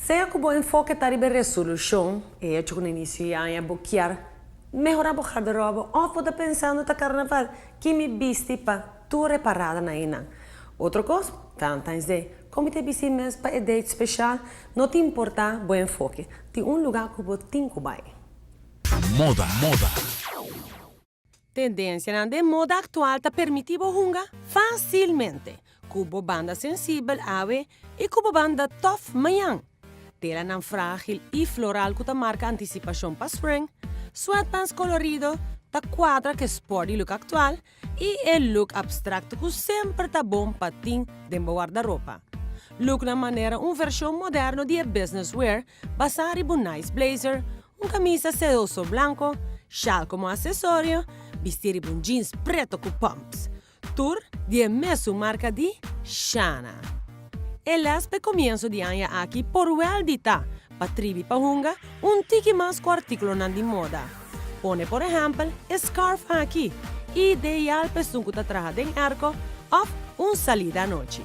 Sea cu bo enfoke ta riba e resolucion, e hecho cu na inicio di aña bo kier mehora bo garderobe of bo ta pensando ta carnaval, ki mi bisti pa tur e paradanan einan. Otro cos, Valentine's Day, con mi ta bisti mes pa e date special? No ta importa bo enfoke, tin un luga cu bo tin cu bay. Moda, moda. Tendencianan den moda actual ta permiti bo hunga facilmente cu bo banda sensibel awe y cu bo banda tof mañan. Telanan fragil y floral cu ta marca anticipacion pa spring, sweatpants colorido ta cuadra cu e sporty look actual y e look abstracto cu semper ta bon pa tin den bo guardaropa. Looknan manera un version moderno di e business wear basa riba un nice blazer, un camisa sedoso blanco, shaal como accesorio, bisti riba un jeans preto cu pumps. Tur di e mesun marca di Shana. E les p'e comienso di aña aki por wel di ta pa tribi pa hunga un tiki mas cu articulonan di moda. Pone por ehempel e scarf aki, ideal p'esun cu ta traha den airco of un salida anochi.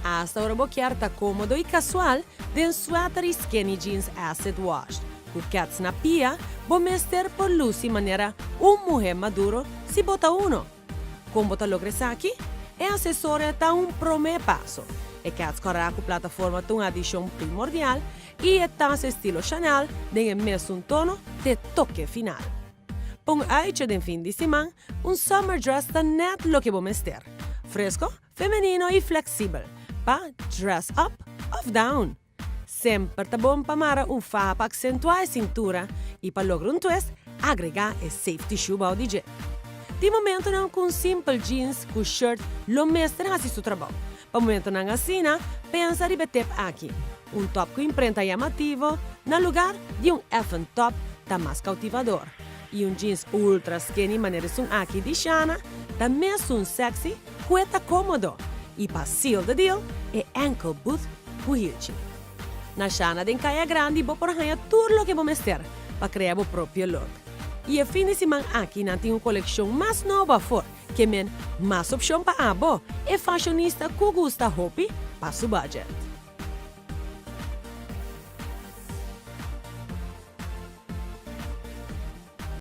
Hasta ora bo kier ta cómodo y casual den sweater y skinny jeans acid washed cu kets na pia, bo mester por luci manera un muher maduro si bo ta uno. Con bo ta logra esaki? E accesorio ta un prome paso. E kets cora cu plataforma ta un adicion primordial y e tas estilo Chanel den e mesun tono t'e toke final. Pa un uitje den fin di siman, un summer dress ta net loke bo mester. Fresco, femenino y flexibel, pa dress up of down. Semper ta bon pa mara un faha pa accentua e cintura y pa logra un twist, agrega e safety shoe bao di dje. Tin momentonan cu un simpel jeans cu shirt lo mester haci su trabou. Pa momentonan asina, pensa riba e tip aki, Un top cu imprenta yamativo na lugar di un effen top ta mas cautivador. Y un jeans ultra skinny manera esun aki di Shana ta mesun sexy cu e ta comodo. Y pa seal the deal, e ankle boot cu hilchi. Na Shana den Caya Grandi bo por haña tur loke bo mester pa crea bo propio look. Y e fin di siman aki nan tin un coleccion mas nobo afor. Ke men mas opshon pa abo, e fashionista ku gusta hopi pa su budget.